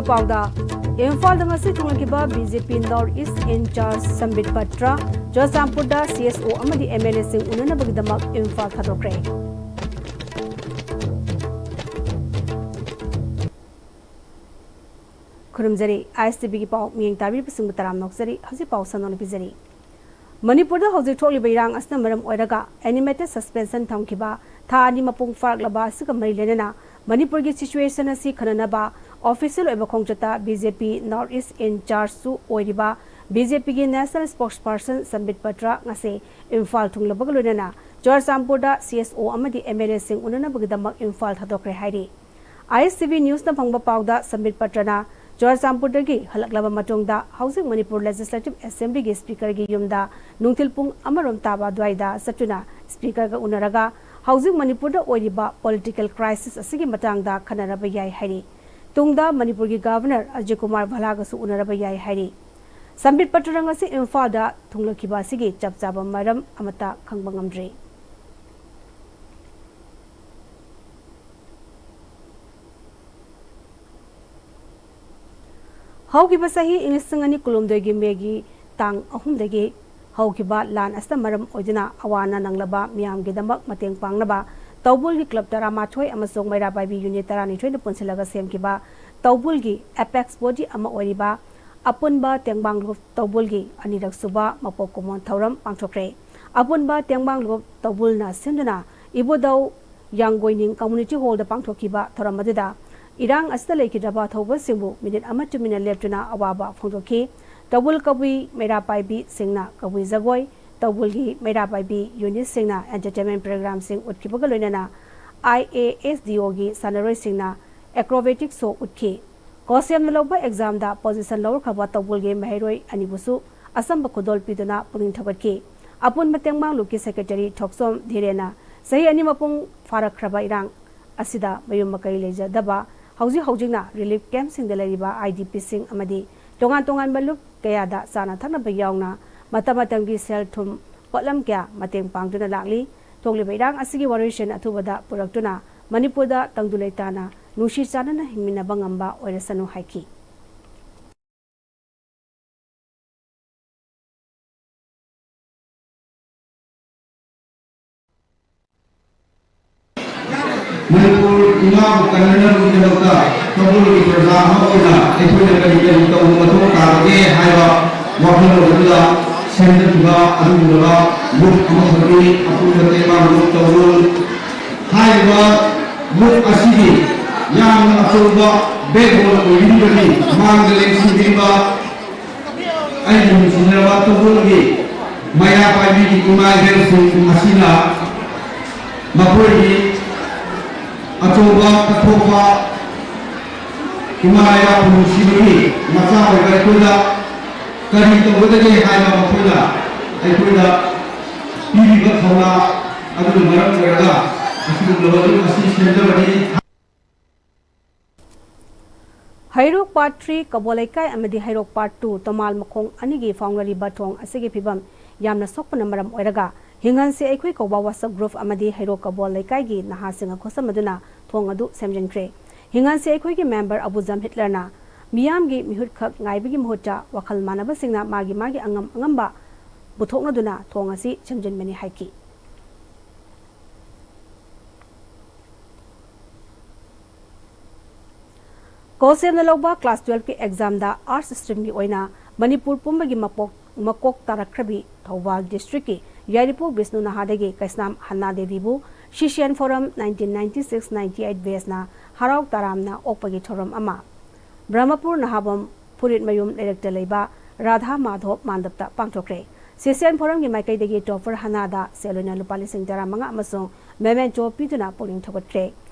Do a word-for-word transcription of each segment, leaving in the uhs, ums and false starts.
ꯄꯥꯎꯗ, ꯏꯝꯐꯥꯜꯗ ꯉꯁꯤ ꯊꯨꯡꯂꯈꯤꯕ B J P North East in charge Sambit Patra, ꯆꯨꯔꯆꯥꯟꯄꯨꯔꯗ ꯁꯤ ꯑꯦꯁ ꯑꯣ ꯑꯃꯗꯤ ꯑꯦꯝ ꯑꯦꯜ ꯑꯦꯁꯤꯡ ꯎꯅꯅꯕꯒꯤꯗꯃꯛ ꯏꯝꯐꯥꯜ ꯊꯥꯗꯣꯛꯈ꯭ꯔꯦ꯫ ꯈꯨꯔꯨꯝꯖꯔꯤ, ꯑꯥꯏ ꯑꯦꯁ ꯇꯤ ꯚꯤꯒꯤ ꯄꯥꯎ ꯃꯤꯠꯌꯦꯡ ꯇꯥꯕꯤꯔꯤꯕꯁꯤꯡꯕꯨ ꯇꯔꯥꯝꯅ ꯑꯣꯛꯆꯔꯤ꯫ ꯍꯧꯖꯤꯛ ꯄꯥꯎ ꯁꯟꯗꯣꯛꯅ ꯄꯤꯖꯔꯤ꯫ ꯃꯅꯤꯄꯨꯔꯗ ꯍꯧꯖꯤꯛ ꯊꯣꯛꯂꯤꯕ ꯏꯔꯥꯡ ꯑꯁꯤꯅ ꯃꯔꯝ ꯑꯣꯏꯔꯒ animated suspension ꯊꯝꯈꯤꯕ ꯊꯥ ꯑꯅꯤ ꯃꯄꯨꯡ ꯐꯥꯔꯛꯂꯕ ꯑꯁꯤꯒ ꯃꯔꯤ ꯂꯩꯅꯅ ꯃꯅꯤꯄꯨꯔꯒꯤ situation ꯑꯁꯤ ꯈꯟꯅꯅꯕ official ꯑꯣꯏꯕ ꯈꯣꯡꯆꯠꯇ B J P North East in chargeꯁꯨ ꯑꯣꯏꯔꯤꯕ ꯕꯤ ꯖꯦ ꯄꯤꯒꯤ national spokesperson ꯁꯝꯕꯤꯠ ꯄꯇ꯭ꯔ ꯉꯁꯤ ꯏꯝꯐꯥꯜ ꯊꯨꯡꯂꯕꯒ ꯂꯣꯏꯅꯅ ꯆꯨꯔꯆꯥꯟꯄꯨꯔꯗ ꯁꯤ ꯑꯦꯁ ꯑꯣ ꯑꯃꯗꯤ ꯑꯦꯝ ꯑꯦꯜ ꯑꯦꯁꯤꯡ ꯎꯅꯅꯕꯒꯤꯗꯃꯛ ꯏꯝꯐꯥꯜ ꯊꯥꯗꯣꯛꯈ꯭ꯔꯦ ꯍꯥꯏꯔꯤ꯫ ꯑꯥꯏ ꯑꯦꯁ ꯇꯤ ꯚꯤ ꯅ꯭ꯌꯨꯁꯅ ꯐꯪꯕ ꯄꯥꯎꯗ, ꯁꯝꯕꯤꯠ ꯄꯇ꯭ꯔꯅ ꯆꯨꯔꯆꯥꯟꯄꯨꯔꯗꯒꯤ ꯍꯜꯂꯛꯂꯕ ꯃꯇꯨꯡꯗ ꯍꯧꯖꯤꯛ ꯃꯅꯤꯄꯨꯔ Legislative Assemblyꯒꯤ speakerꯒꯤ ꯌꯨꯝꯗ ꯅꯨꯡꯊꯤꯜ ꯄꯨꯡ ꯑꯃꯔꯣꯝ ꯇꯥꯕ ꯑꯗꯨꯋꯥꯏꯗ ꯆꯠꯇꯨꯅ speakerꯒ ꯎꯅꯔꯒ ꯍꯧꯖꯤꯛ ꯃꯅꯤꯄꯨꯔꯗ ꯑꯣꯏꯔꯤꯕ political crisis ꯑꯁꯤꯒꯤ ꯃꯇꯥꯡꯗ ꯈꯟꯅꯔꯕ ꯌꯥꯏ ꯍꯥꯏꯔꯤ꯫ ꯇꯨꯡꯗ ꯃꯅꯤꯄꯨꯔꯒꯤ Governor ꯑꯖꯌ ꯀꯨꯃꯥꯔ ꯚꯜꯂꯥꯒꯁꯨ ꯎꯅꯔꯕ ꯌꯥꯏ ꯍꯥꯏꯔꯤ꯫ ꯁꯝꯕꯤꯠ ꯄꯇ꯭ꯔ ꯉꯁꯤ ꯏꯝꯐꯥꯜꯗ ꯊꯨꯡꯂꯛꯈꯤꯕ ꯑꯁꯤꯒꯤ ꯆꯞ ꯆꯥꯕ ꯃꯔꯝ ꯑꯃꯠꯇ ꯈꯪꯕ ꯉꯝꯗ꯭ꯔꯤ꯫ ꯍꯧꯈꯤꯕ ꯆꯍꯤ ꯏꯪ ꯂꯤꯁꯤꯡ ꯑꯅꯤ ꯀꯨꯟꯍꯨꯝꯗꯣꯏꯒꯤ ꯃꯦꯒꯤ ꯇꯥꯡ ꯑꯍꯨꯝꯗꯒꯤ ꯍꯧꯈꯤꯕ ꯂꯥꯟ ꯑꯁꯤꯅ ꯃꯔꯝ ꯑꯣꯏꯗꯨꯅ ꯑꯋꯥ ꯑꯅꯥ ꯅꯪꯂꯕ ꯃꯤꯌꯥꯝꯒꯤꯗꯃꯛ ꯃꯇꯦꯡ ꯄꯥꯡꯅꯕ ꯇꯧꯕꯨꯜꯒꯤ club ꯇꯔꯥꯃꯥꯊꯣꯏ ꯑꯃꯁꯨꯡ ꯃꯩꯔꯥ ꯄꯥꯏꯕꯤ unit ꯇꯔꯥꯅꯤꯊꯣꯏꯅ ꯄꯨꯟꯁꯤꯜꯂꯒ ꯁꯦꯝꯈꯤꯕ ꯇꯧꯕꯨꯜꯒꯤ apex body ꯑꯃ ꯑꯣꯏꯔꯤꯕ ꯑꯄꯨꯟꯕ ꯇꯦꯡꯕꯥꯡ ꯂꯨꯞ ꯇꯧꯕꯨꯜꯒꯤ ꯑꯅꯤꯔꯛ ꯁꯨꯕ ꯃꯄꯣꯛ ꯀꯨꯝꯑꯣꯟ ꯊꯧꯔꯝ ꯄꯥꯡꯊꯣꯛꯈ꯭ꯔꯦ꯫ ꯑꯄꯨꯟꯕ ꯇꯦꯡꯕꯥꯡ ꯂꯨꯞ ꯇꯧꯕꯨꯜꯅ ꯁꯤꯟꯗꯨꯅ ꯏꯕꯣꯗꯧ ꯌꯥꯡꯒꯣꯏꯅꯤꯡ community hallꯗ ꯄꯥꯡꯊꯣꯛꯈꯤꯕ ꯊꯧꯔꯝ ꯑꯗꯨꯗ ꯏꯔꯥꯡ ꯑꯁꯤꯗ ꯂꯩꯈꯤꯗ꯭ꯔꯕ ꯊꯧꯕꯁꯤꯡꯕꯨ ꯃꯤꯅꯤꯠ ꯑꯃ ꯇꯨꯃꯤꯟꯅ ꯂꯦꯞꯇꯨꯅ ꯑꯋꯥꯕ ꯐꯣꯡꯗꯣꯛꯈꯤ꯫ ꯇꯧꯕꯨꯜ ꯀꯕꯨꯏ ꯃꯩꯔꯥ ꯄꯥꯏꯕꯤꯁꯤꯡꯅ ꯀꯕꯨꯏ ꯖꯒꯣꯏ, ꯇꯧꯕꯨꯜꯒꯤ ꯃꯩꯔꯥ ꯄꯥꯏꯕꯤ unitꯁꯤꯡꯅ entertainment programꯁꯤꯡ ꯎꯠꯈꯤꯕꯒ ꯂꯣꯏꯅꯅ ꯑꯥꯏ ꯑꯦ ꯑꯦꯁ ꯗꯤ ꯑꯣꯒꯤ ꯁꯥꯟꯅꯔꯣꯏꯁꯤꯡꯅ acrobatic show ꯎꯠꯈꯤ꯫ ꯀꯣꯁꯦꯝꯅ ꯂꯧꯕ examꯗ position ꯂꯧꯔꯛꯈ꯭ꯔꯕ ꯇꯧꯕꯨꯜꯒꯤ ꯃꯍꯩꯔꯣꯏ ꯑꯅꯤꯕꯨꯁꯨ ꯑꯆꯝꯕ ꯈꯨꯗꯣꯜ ꯄꯤꯗꯨꯅ ꯄꯨꯛꯅꯤꯡ ꯊꯧꯒꯠꯈꯤ꯫ ꯑꯄꯨꯟꯕ ꯇꯦꯡꯕꯥꯡ ꯂꯨꯞꯀꯤ secretary ꯊꯣꯛꯆꯣꯝ ꯙꯤꯔꯦꯟꯅ ꯆꯍꯤ ꯑꯅꯤ ꯃꯄꯨꯡ ꯐꯥꯔꯛꯈ꯭ꯔꯕ ꯏꯔꯥꯡ ꯑꯁꯤꯗ ꯃꯌꯨꯝ ꯃꯀꯩ ꯂꯩꯖꯗꯕ, ꯍꯧꯖꯤꯛ ꯍꯧꯖꯤꯛꯅ relief campꯁꯤꯡꯗ ꯂꯩꯔꯤꯕ ꯑꯥꯏ ꯗꯤ ꯄꯤꯁꯤꯡ ꯑꯃꯗꯤ ꯇꯣꯉꯥꯟ ꯇꯣꯉꯥꯟꯕ ꯂꯨꯞ ꯀꯌꯥꯗ ꯆꯥꯅ ꯊꯛꯅꯕ ꯌꯥꯎꯅ ꯃꯇꯝ ꯃꯇꯝꯒꯤ ꯁꯦꯜ ꯊꯨꯝ ꯄꯣꯠꯂꯝ ꯀꯌꯥ ꯃꯇꯦꯡ ꯄꯥꯡꯗꯨꯅ ꯂꯥꯛꯂꯤ꯫ ꯊꯣꯛꯂꯤꯕ ꯏꯔꯥꯡ ꯑꯁꯤꯒꯤ ꯋꯥꯔꯣꯏꯁꯤꯟ ꯑꯊꯨꯕꯗ ꯄꯨꯔꯛꯇꯨꯅ ꯃꯅꯤꯄꯨꯔꯗ ꯇꯪꯗꯨ ꯂꯩꯇꯥꯅ ꯅꯨꯡꯁꯤ ꯆꯥꯟꯅꯅ ꯍꯤꯡꯃꯤꯟꯅꯕ ꯉꯝꯕ ꯑꯣꯏꯔꯁꯅꯨ ꯍꯥꯏꯈꯤ꯫ ꯃꯅꯤꯄꯨꯔ ꯏꯃꯥꯕꯨ ꯀꯟꯅꯅꯕꯒꯤꯗꯃꯛꯇ ꯇꯧꯕꯨꯜꯒꯤ ꯄ꯭ꯔꯖꯥ ꯑꯃ ꯑꯣꯏꯅ ꯑꯩꯈꯣꯏꯅ ꯀꯔꯤ ꯀꯔꯤ ꯇꯧꯕ ꯃꯊꯧ ꯇꯥꯕꯒꯦ ꯍꯥꯏꯕ ꯋꯥꯈꯜꯂꯣꯟ ꯑꯗꯨꯗ ꯁꯦꯝꯖꯈꯤꯕ ꯑꯗꯨꯒꯨꯝꯂꯕ ꯂꯨꯞ ꯑꯃꯈꯛꯅꯤ꯫ ꯑꯄꯨꯟꯕ ꯇꯦꯡꯕꯥꯡ ꯂꯨꯞ ꯇꯧꯕꯨꯜ ꯍꯥꯏꯔꯤꯕ ꯂꯨꯞ ꯑꯁꯤꯒꯤ ꯌꯥꯝꯅ ꯑꯆꯧꯕ ꯕꯦꯛꯕꯣꯟ ꯑꯣꯏꯕꯤꯔꯤꯕꯅꯤ꯫ ꯃꯥꯡꯗ ꯂꯦꯡꯁꯤꯟꯕꯤꯔꯤꯕ ꯑꯩꯒꯤ ꯅꯨꯡꯁꯤꯖꯔꯕ ꯇꯧꯕꯨꯜꯒꯤ ꯃꯩꯔꯥ ꯄꯥꯏꯕꯤꯒꯤ ꯏꯃꯥ ꯏꯕꯦꯜꯁꯤꯡ ꯑꯁꯤꯅ ꯃꯈꯣꯏꯒꯤ ꯑꯆꯧꯕ ꯀꯠꯊꯣꯛꯄ ꯏꯃꯥ ꯂꯩꯕꯥꯛꯄꯨ ꯅꯨꯡꯁꯤꯕꯒꯤ ꯃꯆꯥ ꯑꯣꯏꯕ ꯑꯩꯈꯣꯏꯗ ꯀꯔꯤ ꯇꯧꯒꯗꯒꯦ ꯍꯥꯏꯕ ꯃꯈꯣꯏꯅ ꯑꯩꯈꯣꯏꯗ ꯄꯤꯔꯤꯕ ꯊꯧꯅꯥ ꯑꯗꯨꯅ ꯃꯔꯝ ꯑꯣꯏꯔꯒ ꯑꯁꯤꯒꯨꯝꯂꯕ ꯂꯨꯞ ꯑꯁꯤ ꯁꯦꯝꯖꯕꯅꯤ꯫ ꯍꯩꯔꯣꯛ Part three ꯀꯕꯣ ꯂꯩꯀꯥꯏ ꯑꯃꯗꯤ ꯍꯩꯔꯣꯛ Part two ꯇꯣꯃꯥꯜ ꯃꯈꯣꯡ ꯑꯅꯤꯒꯤ ꯐꯥꯎꯅꯔꯤꯕ ꯊꯣꯡ ꯑꯁꯤꯒꯤ ꯐꯤꯕꯝ ꯌꯥꯝꯅ ꯁꯣꯛꯄꯅ ꯃꯔꯝ ꯑꯣꯏꯔꯒ ꯍꯤꯡꯍꯟꯁꯦ ꯑꯩꯈꯣꯏ ꯀꯧꯕ WhatsApp group ꯑꯃꯗꯤ ꯍꯩꯔꯣꯛ ꯀꯕꯣ ꯂꯩꯀꯥꯏꯒꯤ ꯅꯍꯥꯁꯤꯡꯅ ꯈꯨꯠꯁꯝꯅꯗꯨꯅ ꯊꯣꯡ ꯑꯗꯨ ꯁꯦꯝꯖꯤꯟꯈ꯭ꯔꯦ꯫ ꯍꯤꯡꯍꯟꯁꯦ ꯑꯩꯈꯣꯏꯒꯤ member ꯑꯕꯨꯖꯝ ꯍꯤꯠꯂꯔꯅ ꯃꯤꯌꯥꯝꯒꯤ ꯃꯤꯍꯨꯠꯈꯛ ꯉꯥꯏꯕꯒꯤ ꯃꯍꯨꯠꯇ ꯋꯥꯈꯜ ꯃꯥꯟꯅꯕꯁꯤꯡꯅ ꯃꯥꯒꯤ ꯃꯥꯒꯤ ꯑꯉꯝ ꯑꯉꯝꯕ ꯄꯨꯊꯣꯛꯅꯗꯨꯅ ꯊꯣꯡ ꯑꯁꯤ ꯁꯦꯝꯖꯤꯟꯕꯅꯤ ꯍꯥꯏꯈꯤ꯫ ꯀꯣꯁꯦꯝꯅ ꯂꯧꯕ class twelve ꯀꯤ exam ꯗ Arts stream ꯒꯤ ꯑꯣꯏꯅ ꯃꯅꯤꯄꯨꯔ ꯄꯨꯝꯕꯒꯤ ꯃꯄꯣꯛ-, ꯃꯀꯣꯛ ꯇꯥꯔꯛꯈ꯭ꯔꯕꯤ ꯊꯧꯕꯥꯜ district ꯀꯤ ꯌꯥꯏꯔꯤꯄꯣꯛ ꯕꯤꯁꯅꯨ ꯅꯍꯥꯗꯒꯤ ꯀꯩꯁꯅꯥꯝ ꯍꯟꯅꯥ ꯗꯦꯕꯤꯕꯨ ꯁꯤꯁꯤꯌꯥꯟ form nineteen ninety six ninety eight batch ꯅ ꯍꯔꯥꯎ ꯇꯔꯥꯝꯅ ꯑꯣꯛꯄꯒꯤ ꯊꯧꯔꯝ ꯑꯃ꯫ ꯕ꯭ꯔꯍꯃꯄꯨꯔ ꯅꯍꯥꯕꯝ ꯐꯨꯔꯤꯠꯃꯌꯨꯝ ꯂꯩꯔꯛꯇ ꯂꯩꯕ ꯔꯥꯙꯥ ꯃꯥꯙꯣꯞ ꯃꯥꯟꯗꯞꯇ ꯄꯥꯡꯊꯣꯛꯈ꯭ꯔꯦ꯫ ꯁꯤꯁꯤꯌꯥꯟ ꯐꯣꯔꯝꯒꯤ ꯃꯥꯏꯀꯩꯗꯒꯤ topper ꯍꯅꯥꯗ ꯁꯦꯜ ꯑꯣꯏꯅ ꯂꯨꯄꯥ ꯂꯤꯁꯤꯡ ꯇꯔꯥꯃꯉꯥ ꯑꯃꯁꯨꯡ memento ꯄꯤꯗꯨꯅ ꯄꯨꯛꯅꯤꯡ ꯊꯧꯒꯠꯈ꯭ꯔꯦ꯫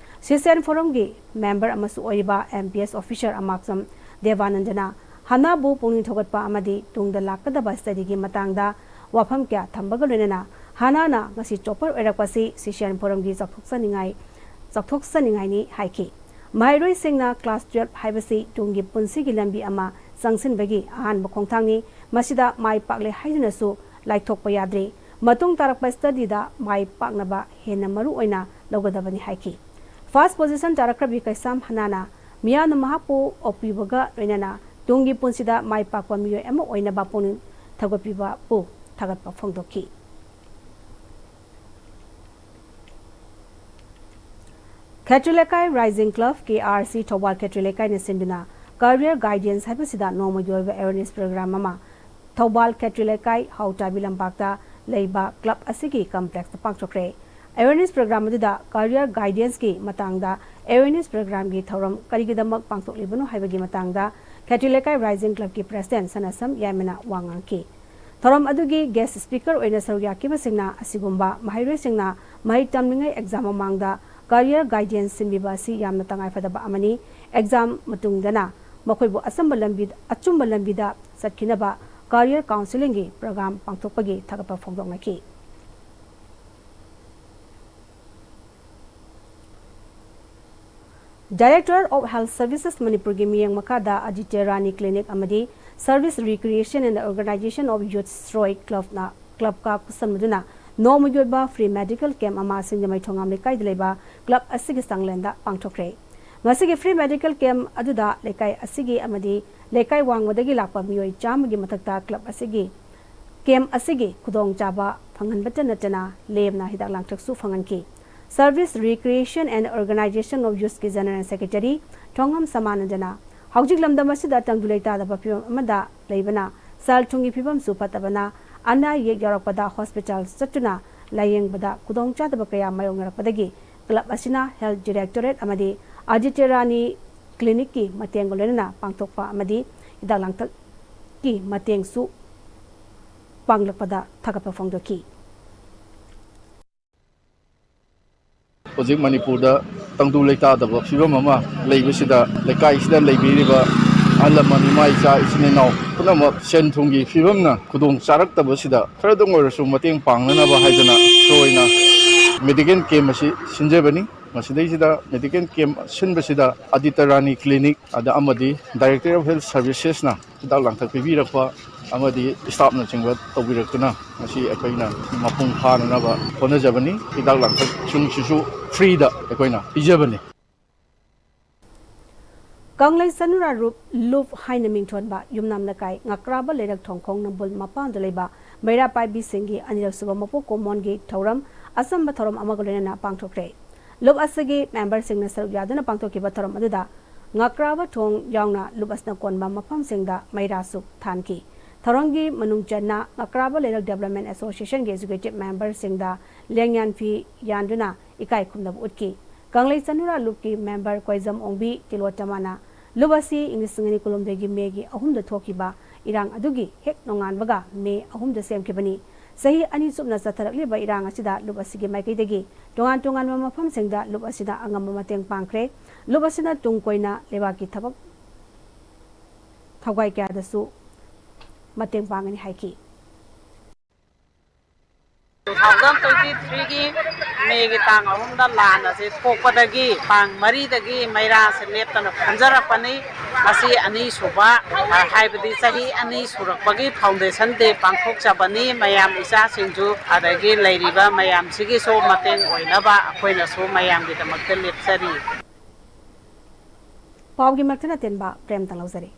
ꯁꯤꯁꯤꯌꯥꯟ ꯐꯣꯔꯝꯒꯤ member ꯑꯃꯁꯨ ꯑꯣꯏꯔꯤꯕ M P S officer ꯑꯃꯥꯛꯁꯝ ꯗꯦꯕꯥꯅꯟꯗꯅ ꯍꯅꯥꯕꯨ ꯄꯨꯛꯅꯤꯡ ꯊꯧꯒꯠꯄ ꯑꯃꯗꯤ ꯇꯨꯡꯗ ꯂꯥꯛꯀꯗꯕ study ꯒꯤ ꯃꯇꯥꯡꯗ ꯋꯥꯐꯝ ꯀꯌꯥ ꯊꯝꯕꯒ ꯂꯣꯏꯅꯅ ꯍꯅꯥꯅ ꯉꯁꯤ topper ꯑꯣꯏꯔꯛꯄꯁꯤ ꯁꯤꯁꯤꯌꯥꯟ ꯐꯣꯔꯝꯒꯤ ꯆꯥꯎꯊꯣꯛꯆꯅꯤꯡꯉꯥꯏ, ꯆꯥꯎꯊꯣꯛꯆꯅꯤꯡꯉꯥꯏꯅꯤ ꯍꯥꯏꯈꯤ꯫ ꯃꯍꯩꯔꯣꯏꯁꯤꯡꯅ class twelve ꯍꯥꯏꯕꯁꯤ ꯇꯨꯡꯒꯤ ꯄꯨꯟꯁꯤꯒꯤ ꯂꯝꯕꯤ ꯑꯃ ꯆꯪꯁꯤꯟꯕꯒꯤ ꯑꯍꯥꯟꯕ ꯈꯣꯡꯊꯥꯡꯅꯤ꯫ ꯃꯁꯤꯗ ꯃꯥꯏ ꯄꯥꯛꯂꯦ ꯍꯥꯏꯗꯨꯅꯁꯨ ꯂꯥꯏꯊꯣꯛꯄ ꯌꯥꯗ꯭ꯔꯤ꯫ ꯃꯇꯨꯡ ꯇꯥꯔꯛꯄ study ꯗ ꯃꯥꯏ ꯄꯥꯛꯅꯕ ꯍꯦꯟꯅ ꯃꯔꯨ ꯑꯣꯏꯅ ꯂꯧꯒꯗꯕꯅꯤ ꯍꯥꯏꯈꯤ꯫ First position ꯇꯥꯔꯛꯈ꯭ꯔꯕꯤ ꯀꯩꯁꯥꯝ ꯍꯅꯥꯅ ꯃꯤꯌꯥꯝꯅ ꯃꯍꯥꯛꯄꯨ ꯑꯣꯛꯄꯤꯕꯒ ꯂꯣꯏꯅꯅ ꯇꯨꯡꯒꯤ ꯄꯨꯟꯁꯤꯗ ꯃꯥꯏ ꯄꯥꯛꯄ ꯃꯤꯑꯣꯏ ꯑꯃ ꯑꯣꯏꯅꯕ ꯄꯨꯛꯅꯤꯡ ꯊꯧꯒꯠꯄꯤꯕꯕꯨ ꯊꯥꯒꯠꯄ ꯐꯣꯡꯗꯣꯛꯈꯤ꯫ ꯈꯦꯇ꯭ꯔꯤ ꯂꯩꯀꯥꯏ Rising Club, K R C, Thoubal ꯈꯦꯇ꯭ꯔꯤ ꯂꯩꯀꯥꯏꯅ ꯁꯤꯟꯗꯨꯅ Career Guidance ꯍꯥꯏꯕꯁꯤꯗ ꯅꯣꯡꯃꯒꯤ ꯑꯣꯏꯕ awareness program ꯑꯃ ꯊꯧꯕꯥꯜ ꯈꯦꯇ꯭ꯔꯤ ꯂꯩꯀꯥꯏ ꯍꯥꯎꯇꯥꯕꯤ ꯂꯝꯄꯥꯛꯇ ꯂꯩꯕ club ꯑꯁꯤꯒꯤ complexꯇ ꯄꯥꯡꯊꯣꯛꯈ꯭ꯔꯦ꯫ Awareness program ꯑꯗꯨꯗ career guidanceꯀꯤ ꯃꯇꯥꯡꯗ awareness programꯒꯤ ꯊꯧꯔꯝ ꯀꯔꯤꯒꯤꯗꯃꯛ ꯄꯥꯡꯊꯣꯛꯂꯤꯕꯅꯣ ꯍꯥꯏꯕꯒꯤ ꯃꯇꯥꯡꯗ ꯈꯦꯇ꯭ꯔꯤ ꯂꯩꯀꯥꯏ Rising Clubꯀꯤ president ꯁꯅꯥꯁꯝ ꯌꯥꯏꯃꯅ ꯋꯥ ꯉꯥꯡꯈꯤ꯫ ꯊꯧꯔꯝ ꯑꯗꯨꯒꯤ guest speaker ꯑꯣꯏꯅ ꯁꯔꯨꯛ ꯌꯥꯈꯤꯕꯁꯤꯡꯅ ꯑꯁꯤꯒꯨꯝꯕ ꯃꯍꯩꯔꯣꯏꯁꯤꯡꯅ ꯃꯍꯩ ꯇꯝꯂꯤꯉꯩ exam ꯃꯃꯥꯡꯗ career guidance ꯁꯤꯟꯕꯤꯕ ꯑꯁꯤ ꯌꯥꯝꯅ ꯇꯉꯥꯏꯐꯗꯕ ꯑꯃꯅꯤ꯫ Exam ꯃꯇꯨꯡꯗꯅ ꯃꯈꯣꯏꯕꯨ ꯑꯆꯨꯝꯕ ꯂꯝꯕꯤ, ꯑꯆꯨꯝꯕ ꯂꯝꯕꯤꯗ ꯆꯠꯈꯤꯅꯕ career counselling ꯒꯤ program ꯄꯥꯡꯊꯣꯛꯄꯒꯤ ꯊꯥꯒꯠꯄ ꯐꯣꯡꯗꯣꯛꯅꯈꯤ꯫ Director of Health Services ꯃꯅꯤꯄꯨꯔꯒꯤ ꯃꯤꯠꯌꯦꯡ ꯃꯈꯥꯗ ꯑꯗꯤꯇ꯭ꯌ ꯔꯥꯅꯤ Clinic ꯑꯃꯗꯤ Service Recreation and Organization of Youth, ꯁ꯭ꯔꯣꯏ, club ꯅ, club ꯀ ꯈꯨꯠꯁꯝꯅꯗꯨꯅ ꯅꯣꯡꯃꯒꯤ ꯑꯣꯏꯕ free medical camp ꯑꯃ ꯁꯤꯡꯖꯃꯩ ꯊꯣꯉꯥꯝ ꯂꯩꯀꯥꯏꯗ ꯂꯩꯕ club ꯑꯁꯤꯒꯤ ꯆꯥꯡꯂꯦꯟꯗ ꯄꯥꯡꯊꯣꯛꯈ꯭ꯔꯦ꯫ ꯃꯁꯤꯒꯤ free medical camp ꯑꯗꯨꯗ ꯂꯩꯀꯥꯏ ꯑꯁꯤꯒꯤ ꯑꯃꯗꯤ ꯂꯩꯀꯥꯏ ꯋꯥꯡꯃꯗꯒꯤ ꯂꯥꯛꯄ ꯃꯤꯑꯣꯏ ꯆꯥꯝꯃꯒꯤ ꯃꯊꯛꯇ club ꯑꯁꯤꯒꯤ camp ꯑꯁꯤꯒꯤ ꯈꯨꯗꯣꯡꯆꯥꯕ ꯐꯪꯍꯟꯕꯇ ꯅꯠꯇꯅ ꯂꯦꯝꯅ ꯍꯤꯗꯥꯛ ꯂꯥꯡꯊꯛꯁꯨ ꯐꯪꯍꯟꯈꯤ꯫ Service Recreation and Organization of Youth ꯀꯤ General Secretary ꯊꯣꯡꯉꯝ ꯁꯃꯥꯅꯟꯗꯅ ꯍꯧꯖꯤꯛ ꯂꯝꯗꯝ ꯑꯁꯤꯗ ꯇꯪꯗꯨ ꯂꯩꯇꯥꯗꯕ ꯐꯤꯕꯝ ꯑꯃꯗ ꯂꯩꯕꯅ ꯁꯦꯜ ꯊꯨꯝꯒꯤ ꯐꯤꯕꯝꯁꯨ ꯐꯠꯇꯕꯅ ꯑꯅꯥ ꯑꯌꯦꯛ ꯌꯥꯎꯔꯛꯄꯗ hospital ꯆꯠꯇꯨꯅ ꯂꯥꯌꯦꯡꯕꯗ ꯈꯨꯗꯣꯡꯆꯥꯗꯕ ꯀꯌꯥ ꯃꯥꯌꯣꯛꯅꯔꯛꯄꯗꯒꯤ club ꯑꯁꯤꯅ Health Directorate ꯑꯃꯗꯤ ꯑꯗꯤꯇ꯭ꯌ ꯔꯥꯅꯤ Clinic ꯀꯤ ꯃꯇꯦꯡꯒ ꯂꯣꯏꯅꯅ ꯄꯥꯡꯊꯣꯛꯄ ꯑꯃꯗꯤ ꯍꯤꯗꯥꯛ ꯂꯥꯡꯊꯛꯀꯤ ꯃꯇꯦꯡꯁꯨ ꯄꯥꯡꯂꯛꯄꯗ ꯊꯥꯒꯠꯄ ꯐꯣꯡꯗꯣꯛꯈꯤ꯫ ꯍꯧꯖꯤꯛ ꯃꯅꯤꯄꯨꯔꯗ ꯇꯪꯗꯨ ꯂꯩꯇꯥꯗꯕ ꯐꯤꯕꯝ ꯑꯃ ꯂꯩꯕꯁꯤꯗ, ꯂꯩꯀꯥꯏꯁꯤꯗ ꯂꯩꯕꯤꯔꯤꯕ ꯑꯍꯜ ꯂꯃꯟ, ꯏꯃꯥ ꯏꯆꯥ, ꯏꯆꯤꯟ ꯏꯅꯥꯎ ꯄꯨꯝꯅꯃꯛ ꯁꯦꯟ ꯊꯨꯝꯒꯤ ꯐꯤꯕꯝꯅ ꯈꯨꯗꯣꯡ ꯆꯥꯔꯛꯇꯕꯁꯤꯗ ꯈꯔꯗꯪ ꯑꯣꯏꯔꯁꯨ ꯃꯇꯦꯡ ꯄꯥꯡꯅꯅꯕ ꯍꯥꯏꯗꯅ ꯁꯣꯏꯅ medical camp ꯑꯁꯤ ꯁꯤꯟꯖꯕꯅꯤ꯫ ꯃꯁꯤꯗꯩꯁꯤꯗ ꯃꯦꯗꯤꯀꯦꯜ ꯀꯦꯝꯞ ꯁꯤꯟꯕꯁꯤꯗ ꯑꯗꯤꯇ ꯔꯥꯅꯤ ꯀ꯭ꯂꯤꯅꯤꯛ, ꯑꯗ ꯑꯃꯗꯤ ꯗꯥꯏꯔꯦꯛꯇꯔ ꯑꯣꯐ ꯍꯦꯜꯊ ꯁꯔꯚꯤꯁꯦꯁꯅ ꯍꯤꯗꯥꯛ ꯂꯥꯡꯊꯛ ꯄꯤꯕꯤꯔꯛꯄ ꯑꯃꯗꯤ ꯁ꯭ꯇꯥꯐꯅꯆꯤꯡꯕ ꯇꯧꯕꯤꯔꯛꯇꯨꯅ ꯉꯁꯤ ꯑꯩꯈꯣꯏꯅ ꯃꯄꯨꯡ ꯐꯥꯅꯅꯕ ꯍꯣꯠꯅꯖꯕꯅꯤ꯫ ꯍꯤꯗꯥꯛ ꯂꯥꯡꯊꯛꯁꯤꯡꯁꯤꯁꯨ ꯐ꯭ꯔꯤꯗ ꯑꯩꯈꯣꯏꯅ ꯄꯤꯖꯕꯅꯤ꯫ ꯀꯪꯂꯩ ꯆꯅꯨꯔꯥ ꯔꯨꯞ, ꯂꯨꯞ ꯍꯥꯏꯅ ꯃꯤꯡꯊꯣꯟꯕ ꯌꯨꯝꯅꯥꯝ ꯂꯩꯀꯥꯏ ꯉꯀ꯭ꯔꯥꯕ ꯂꯩꯔꯛ ꯊꯣꯡꯈꯣꯡ ꯅꯝꯕꯨꯜ ꯃꯄꯥꯟꯗ ꯂꯩꯕ ꯃꯩꯔꯥ ꯄꯥꯏꯕꯤꯁꯤꯡꯒꯤ ꯑꯅꯤꯔꯛ ꯁꯨꯕ ꯃꯄꯣꯛ ꯀꯨꯝꯑꯣꯟꯒꯤ ꯊꯧꯔꯝ ꯑꯆꯝꯕ ꯊꯧꯔꯝ ꯑꯃꯒ ꯂꯣꯏꯅꯅ ꯄꯥꯡꯊꯣꯛꯈ꯭ꯔꯦ꯫ ꯂꯨꯞ ꯑꯁꯤꯒꯤ ꯃꯦꯝꯕꯔꯁꯤꯡꯅ ꯁꯔꯨꯛ ꯌꯥꯗꯨꯅ ꯄꯥꯡꯊꯣꯛꯈꯤꯕ ꯊꯧꯔꯝ ꯑꯗꯨꯗ ꯉꯀ꯭ꯔꯥꯕ ꯊꯣꯡ ꯌꯥꯎꯅ ꯂꯨꯞ ꯑꯁꯤꯅ ꯀꯣꯟꯕ ꯃꯐꯝꯁꯤꯡꯗ ꯃꯩꯔꯥꯁꯨ ꯊꯥꯟꯈꯤ꯫ ꯊꯧꯔꯝꯒꯤ ꯃꯅꯨꯡ ꯆꯟꯅ ꯉꯀ꯭ꯔꯥꯕ ꯂꯩꯔꯛ ꯗꯦꯕꯂꯞꯃꯦꯟ ꯑꯦꯁꯣꯁꯤꯌꯦꯁꯟꯒꯤ ꯑꯦꯛꯖꯤꯀ꯭ꯌꯨꯇꯤꯚ ꯃꯦꯝꯕꯔꯁꯤꯡꯗ ꯂꯦꯡꯌꯥꯟ ꯐꯤ ꯌꯥꯟꯗꯨꯅ ꯏꯀꯥꯏ ꯈꯨꯝꯅꯕ ꯎꯠꯈꯤ꯫ ꯀꯪꯂꯩ ꯆꯅꯨꯔꯥ ꯂꯨꯞꯀꯤ ꯃꯦꯝꯕꯔ ꯀꯣꯏꯖꯝ ꯑꯣꯡꯕꯤ ꯇꯤꯂꯣꯇꯃꯥꯅ ꯂꯨꯞ ꯑꯁꯤ ꯏꯪ ꯂꯤꯁꯤꯡ ꯑꯅꯤ ꯀꯨꯟꯍꯨꯝꯗꯣꯏꯒꯤ ꯃꯦꯒꯤ ꯑꯍꯨꯝꯗ ꯊꯣꯛꯈꯤꯕ ꯏꯔꯥꯡ ꯑꯗꯨꯒꯤ ꯍꯦꯛ ꯅꯣꯡꯉꯥꯟꯕꯒ ꯃꯦ ꯑꯍꯨꯝꯗ ꯁꯦꯝꯈꯤꯕꯅꯤ꯫ ꯆꯍꯤ ꯑꯅꯤ ꯆꯨꯞꯅ ꯆꯠꯊꯔꯛꯂꯤꯕ ꯏꯔꯥꯡ ꯑꯁꯤꯗ ꯂꯨꯞ ꯑꯁꯤꯒꯤ ꯃꯥꯏꯀꯩꯗꯒꯤ ꯇꯣꯉꯥꯟ ꯇꯣꯉꯥꯟꯕ ꯃꯐꯝꯁꯤꯡꯗ ꯂꯨꯞ ꯑꯁꯤꯅ ꯑꯉꯝꯕ ꯃꯇꯦꯡ ꯄꯥꯡꯈ꯭ꯔꯦ꯫ ꯂꯨꯞ ꯑꯁꯤꯅ ꯇꯨꯡ ꯀꯣꯏꯅ ꯂꯩꯕꯥꯛꯀꯤ ꯊꯕꯛ ꯊꯧꯒꯥꯏ ꯀꯌꯥꯗꯁꯨ ꯃꯇꯦꯡ ꯄꯥꯡꯒꯅꯤ ꯍꯥꯏꯈꯤ꯫ Two thousand twenty three ꯒꯤ ꯃꯦꯒꯤ ꯇꯥꯡ ꯑꯍꯨꯝꯗ ꯂꯥꯟ ꯑꯁꯤ ꯊꯣꯛꯄꯗꯒꯤ ꯇꯥꯡ ꯃꯔꯤꯗꯒꯤ ꯃꯩꯔꯥꯁꯦ ꯂꯦꯞꯇꯅ ꯐꯝꯖꯔꯛꯄꯅꯤ꯫ ꯃꯁꯤ ꯑꯅꯤꯁꯨꯕ, ꯑ, ꯍꯥꯏꯕꯗꯤ ꯆꯍꯤ ꯑꯅꯤ ꯁꯨꯔꯛꯄꯒꯤ foundation day ꯄꯥꯡꯊꯣꯛꯆꯕꯅꯤ꯫ ꯃꯌꯥꯝ ꯏꯆꯥꯁꯤꯡꯁꯨ ꯑꯗꯒꯤ ꯂꯩꯔꯤꯕ ꯃꯌꯥꯝꯁꯤꯒꯤꯁꯨ ꯃꯇꯦꯡ ꯑꯣꯏꯅꯕ ꯑꯩꯈꯣꯏꯅꯁꯨ ꯃꯌꯥꯝꯒꯤꯗꯃꯛꯇ ꯂꯦꯞꯆꯔꯤ꯫ ꯄꯥꯎꯒꯤ ꯃꯔꯛꯇꯅ ꯇꯦꯟꯕ ꯄ꯭ꯔꯦꯝꯇ ꯂꯧꯖꯔꯤ꯫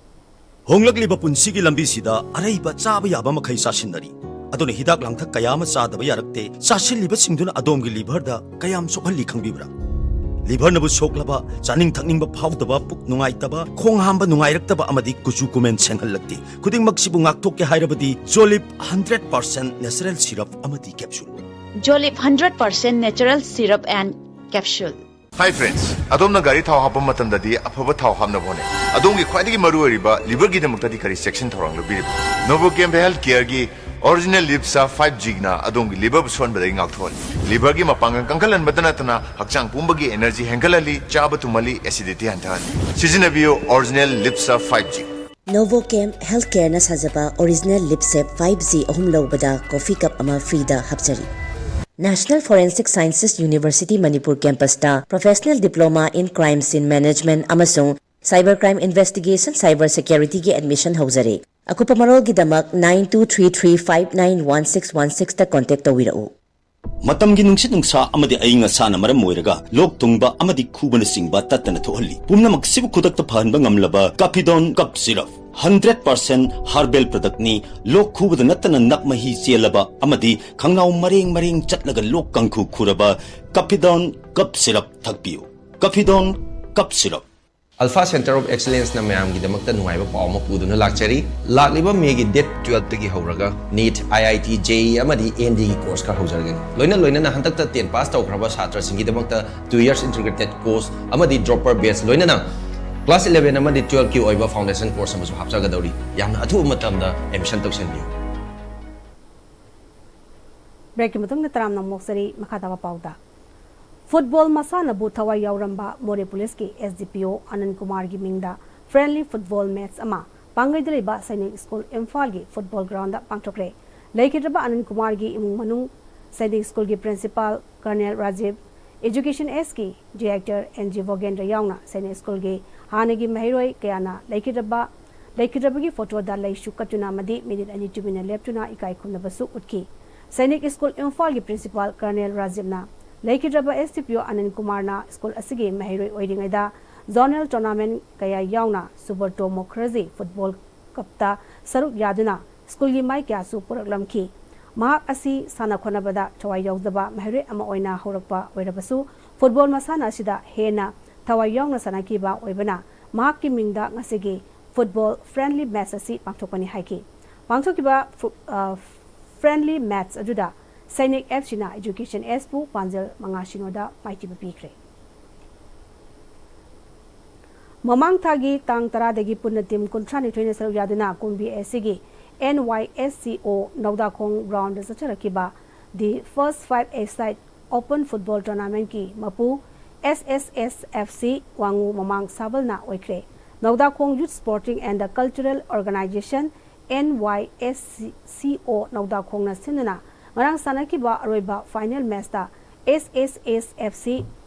ꯍꯣꯡꯂꯛꯂꯤꯕ ꯄꯨꯟꯁꯤꯒꯤ ꯂꯝꯕꯤꯁꯤꯗ ꯑꯔꯩꯕ ꯆꯥꯕ ꯌꯥꯕ ꯃꯈꯩ ꯆꯥꯁꯤꯟꯅꯔꯤ꯫ ꯑꯗꯨꯅ ꯍꯤꯗꯥꯛ ꯂꯥꯡꯊꯛ ꯀꯌꯥ ꯑꯃ ꯆꯥꯗꯕ ꯌꯥꯔꯛꯇꯦ꯫ ꯆꯥꯁꯤꯜꯂꯤꯕꯁꯤꯡꯗꯨꯅ ꯑꯗꯣꯝꯒꯤ ꯂꯤꯚꯔꯗ ꯀꯌꯥꯝ ꯁꯣꯛꯍꯜꯂꯤ ꯈꯪꯕꯤꯕ꯭ꯔꯥ? ꯂꯤꯚꯔꯅꯕꯨ ꯁꯣꯛꯂꯕ, ꯆꯥꯅꯤꯡ ꯊꯛꯅꯤꯡꯕ ꯐꯥꯎꯗꯕ, ꯄꯨꯛ ꯅꯨꯡꯉꯥꯏꯇꯕ, ꯈꯣꯡ ꯍꯥꯝꯕ ꯅꯨꯡꯉꯥꯏꯔꯛꯇꯕ ꯑꯃꯗꯤ ꯀꯨꯆꯨ ꯀꯨꯃꯦꯟ ꯁꯦꯡꯍꯜꯂꯛꯇꯦ꯫ ꯈꯨꯗꯤꯡꯃꯛꯁꯤꯕꯨ ꯉꯥꯛꯊꯣꯛꯀꯦ ꯍꯥꯏꯔꯕꯗꯤ ꯖꯣꯂꯤꯞ hundred percent natural syrup ꯑꯃꯗꯤ capsule꯫ Jolip hundred percent natural syrup and capsule. Hi friends, ꯑꯗꯣꯝꯅ ꯒꯥꯔꯤ ꯊꯥꯎ ꯍꯥꯞꯄ ꯃꯇꯝꯗꯗꯤ ꯑꯐꯕ ꯊꯥꯎ ꯍꯥꯞꯅꯕ ꯍꯣꯠꯅꯩ꯫ ꯑꯗꯣꯝꯒꯤ ꯈ꯭ꯋꯥꯏꯗꯒꯤ ꯃꯔꯨ ꯑꯣꯏꯔꯤꯕ ꯂꯤꯚꯔꯒꯤꯗꯃꯛꯇꯗꯤ ꯀꯔꯤ ꯆꯦꯛꯁꯤꯟ ꯊꯧꯔꯥꯡ ꯂꯧꯕꯤꯔꯤꯕ? ꯅꯣꯕꯣꯀꯦꯝ ꯍꯦꯜꯊ ꯀꯦꯌꯔꯒꯤ ꯑꯣꯔꯤꯖꯤꯅꯦꯜ ꯂꯤꯞꯁꯥ five Gꯅ ꯑꯗꯣꯝꯒꯤ ꯂꯤꯚꯔꯕꯨ ꯁꯣꯟꯕꯗꯒꯤ ꯉꯥꯛꯊꯣꯛꯍꯜꯂꯤ꯫ ꯂꯤꯚꯔꯒꯤ ꯃꯄꯥꯡꯒꯜ ꯀꯟꯈꯠꯍꯟꯕꯇ ꯅꯠꯇꯅ ꯍꯛꯆꯥꯡ ꯄꯨꯝꯕꯒꯤ ꯑꯦꯅꯔꯖꯤ ꯍꯦꯟꯒꯠꯍꯜꯂꯤ, ꯆꯥꯕ ꯇꯨꯝꯍꯜꯂꯤ, ꯑꯦꯁꯤꯗꯤꯇꯤ ꯍꯟꯊꯍꯜꯂꯤ꯫ ꯁꯤꯖꯤꯟꯅꯕꯤꯌꯨ ꯑꯣꯔꯤꯖꯤꯅꯦꯜ ꯂꯤꯞꯁꯥ five G꯫ ꯅꯣꯕꯣꯀꯦꯝ ꯍꯦꯜꯊ ꯀꯦꯌꯔꯅ ꯁꯥꯖꯕ ꯑꯣꯔꯤꯖꯤꯅꯦꯜ ꯂꯤꯞꯁꯦꯞ five G ꯑꯍꯨꯝ ꯂꯧꯕꯗ ꯀꯣꯐꯤ ꯀꯞ ꯑꯃ ꯐ꯭ꯔꯤꯗ ꯍꯥꯞꯆꯔꯤ꯫ National Forensic Sciences University Manipur campus ꯇ Professional Diploma in Crime Scene Management ꯑꯃꯁꯨꯡ Cyber Crime Investigation Cyber Security ꯒꯤ admission ꯍꯧꯖꯔꯤ꯫ ꯑꯀꯨꯞꯄ ꯃꯔꯣꯜꯒꯤꯗꯃꯛ nine two three three five nine one six one six ꯇ contact ꯇꯧꯕꯤꯔꯛꯎ꯫ ꯃꯇꯝꯒꯤ ꯅꯨꯡꯁꯤꯠ ꯅꯨꯡꯁꯥ ꯑꯃꯗꯤ ꯑꯏꯪ ꯑꯁꯥꯅ ꯃꯔꯝ ꯑꯣꯏꯔꯒ ꯂꯣꯛ ꯊꯨꯡꯕ ꯑꯃꯗꯤ ꯈꯨꯕꯅꯆꯤꯡꯕ ꯇꯠꯇꯅ ꯊꯣꯛꯍꯜꯂꯤ꯫ ꯄꯨꯝꯅꯃꯛꯁꯤꯕꯨ ꯈꯨꯗꯛꯇ ꯐꯍꯟꯕ ꯉꯝꯂꯕ Cappidone Cough Syrup, hundred percent herbal product ꯅꯤ꯫ ꯂꯣꯛ ꯈꯨꯕꯗ ꯅꯠꯇꯅ ꯅꯞ ꯃꯍꯤ ꯆꯦꯜꯂꯕ ꯑꯃꯗꯤ ꯈꯪꯅꯥꯎ ꯃꯔꯦꯡ ꯃꯔꯦꯡ ꯆꯠꯂꯒ ꯂꯣꯛ ꯀꯥꯡꯈꯨ ꯈꯨꯔꯕ Cappidone Cough Syrup ꯊꯛꯄꯤꯌꯨ꯫ Cappidone Cough Syrup꯫ Alpha Center of Excellence ꯅ ꯃꯌꯥꯝꯒꯤꯗꯃꯛꯇ ꯅꯨꯡꯉꯥꯏꯕ ꯄꯥꯎ ꯑꯃ ꯄꯨꯗꯨꯅ ꯂꯥꯛꯆꯔꯤ꯫ ꯂꯥꯛꯂꯤꯕ ꯃꯦꯒꯤ date twelve ꯇꯒꯤ ꯍꯧꯔꯒ NEET, IIT, JEE ꯑꯃꯗꯤ AND ꯒꯤ course ꯈꯔ ꯍꯧꯖꯔꯒꯅꯤ꯫ ꯂꯣꯏꯅ ꯂꯣꯏꯅꯅ ꯍꯟꯗꯛꯇ ten pass ꯇꯧꯈ꯭ꯔꯕ ꯁꯥꯇ꯭ꯔꯁꯤꯡꯒꯤꯗꯃꯛꯇ two years integrated course ꯑꯃꯗꯤ dropper batch, ꯂꯣꯏꯅꯅ class eleven ꯑꯃꯗꯤ twelve ꯀꯤ ꯑꯣꯏꯕ foundation course ꯑꯃꯁꯨ ꯍꯥꯞꯆꯒꯗꯧꯔꯤ꯫ ꯌꯥꯝꯅ ꯑꯊꯨꯕ ꯃꯇꯝꯗ admission ꯇꯧꯁꯤꯟꯕꯤꯌꯨ꯫ Break ꯀꯤ ꯃꯇꯨꯡꯗ ꯇꯔꯥꯝꯅ ꯑꯃꯨꯛ ꯁꯔꯤ ꯃꯈꯥ ꯇꯥꯕ ꯄꯥꯎꯗ꯫ Football ꯃꯁꯥꯟꯅꯕꯨ ꯊꯋꯥꯏ ꯌꯥꯎꯔꯝꯕ ꯃꯣꯔꯦ ꯄꯨꯂꯤꯁꯀꯤ SDPO ꯑꯅꯟ ꯀꯨꯃꯥꯔꯒꯤ ꯃꯤꯡꯗ friendly football match ꯑꯃ ꯄꯥꯡꯒꯩꯗ ꯂꯩꯕ ꯁꯩꯅꯤꯛ ꯁ꯭ꯀꯨꯜ ꯏꯝꯐꯥꯜꯒꯤ football ground ꯗ ꯄꯥꯡꯊꯣꯛꯈ꯭ꯔꯦ꯫ ꯂꯩꯈꯤꯗ꯭ꯔꯕ ꯑꯅꯟ ꯀꯨꯃꯥꯔꯒꯤ ꯏꯃꯨꯡ ꯃꯅꯨꯡ, ꯁꯩꯅꯤꯛ ꯁ꯭ꯀꯨꯜꯒꯤ principal Colonel Rajiv, Education S ꯀꯤ Director N G ꯚꯣꯒꯦꯟꯗ꯭ꯔ ꯌꯥꯎꯅ ꯁꯩꯅꯤꯛ ꯁ꯭ꯀꯨꯜꯒꯤ ꯍꯥꯟꯅꯒꯤ ꯃꯍꯩꯔꯣꯏ ꯀꯌꯥꯅ ꯂꯩꯈꯤꯗ꯭ꯔꯕ, ꯂꯩꯈꯤꯗ꯭ꯔꯕꯒꯤ photo ꯗ ꯂꯩꯁꯨ ꯀꯠꯇꯨꯅ ꯑꯃꯗꯤ minute ꯑꯅꯤ ꯇꯨꯃꯤꯟꯅ ꯂꯦꯞꯇꯨꯅ ꯏꯀꯥꯏ ꯈꯨꯝꯅꯕꯁꯨ ꯎꯠꯈꯤ꯫ ꯁꯩꯅꯤꯛ ꯁ꯭ꯀꯨꯜ ꯏꯝꯐꯥꯜꯒꯤ principal Colonel ꯔꯥꯖꯤꯕꯅ ꯂꯩꯈꯤꯗ꯭ꯔꯕ SDPO ꯑꯅꯟ ꯀꯨꯃꯥꯔꯅ ꯁ꯭ꯀꯨꯜ ꯑꯁꯤꯒꯤ ꯃꯍꯩꯔꯣꯏ ꯑꯣꯏꯔꯤꯉꯩꯗ zonal tournament ꯀꯌꯥ ꯌꯥꯎꯅ Subrata Mukherjee football cup ꯇ ꯁꯔꯨꯛ ꯌꯥꯗꯨꯅ ꯁ꯭ꯀꯨꯜꯒꯤ ꯃꯥꯏ ꯀꯌꯥꯁꯨ ꯄꯨꯔꯛꯂꯝꯈꯤ꯫ ꯃꯍꯥꯛ ꯑꯁꯤ ꯁꯥꯟꯅ ꯈꯣꯠꯅꯕꯗ ꯊꯋꯥꯏ ꯌꯥꯎꯖꯕ ꯃꯍꯩꯔꯣꯏ ꯑꯃ ꯑꯣꯏꯅ ꯍꯧꯔꯛꯄ ꯑꯣꯏꯔꯕꯁꯨ, football ꯃꯁꯥꯟꯅ ꯑꯁꯤꯗ ꯍꯦꯟꯅ ꯊꯋꯥꯏ ꯌꯥꯎꯅ ꯁꯥꯟꯅꯈꯤꯕ ꯑꯣꯏꯕꯅ, ꯃꯍꯥꯛꯀꯤ ꯃꯤꯡꯗ ꯉꯁꯤꯒꯤ football friendly match ꯑꯁꯤ ꯄꯥꯡꯊꯣꯛꯄꯅꯤ ꯍꯥꯏꯈꯤ꯫ ꯄꯥꯡꯊꯣꯛꯈꯤꯕ ꯐꯨ-, ꯑ, friendly match ꯑꯗꯨꯗ ꯁꯩꯅꯤꯛ FC ꯅ Education S ꯄꯨ ꯄꯥꯟꯖꯜ ꯃꯉꯥ ꯁꯤꯅꯣꯗ ꯃꯥꯏꯊꯤꯕ ꯄꯤꯈ꯭ꯔꯦ꯫ ꯃꯃꯥꯡ ꯊꯥꯒꯤ ꯇꯥꯡ ꯇꯔꯥꯗꯒꯤ ꯄꯨꯟꯅ team ꯀꯨꯟꯊ꯭ꯔꯥ ꯅꯤꯊꯣꯏꯅ ꯁꯔꯨꯛ ꯌꯥꯗꯨꯅ ꯀꯨꯝꯕꯤ SC ꯒꯤ NYSCO ꯅꯧꯗꯥꯈꯣꯡ ground the ꯆꯠꯊꯔꯛꯈꯤꯕ The First Five A Side Open Football Tournament ꯀꯤ ꯃꯄꯨ SSSFC ꯋꯥꯉꯨ ꯃꯃꯥꯡ ꯁꯥꯕꯜꯅ ꯑꯣꯏꯈ꯭ꯔꯦ꯫ ꯅꯧꯗꯥꯈꯣꯡ Youth Sporting and the Cultural Organization, NYSCO ꯅꯧꯗꯥꯈꯣꯡꯅ ꯁꯤꯟꯗꯨꯅ ꯉꯔꯥꯡ ꯁꯥꯟꯅꯈꯤꯕ ꯑꯔꯣꯏꯕ ꯐꯥꯏꯅꯦꯜ ꯃꯦꯆꯇ ꯑꯦꯁ ꯑꯦꯁ ꯑꯦꯁ ꯑꯦꯐ ꯁꯤ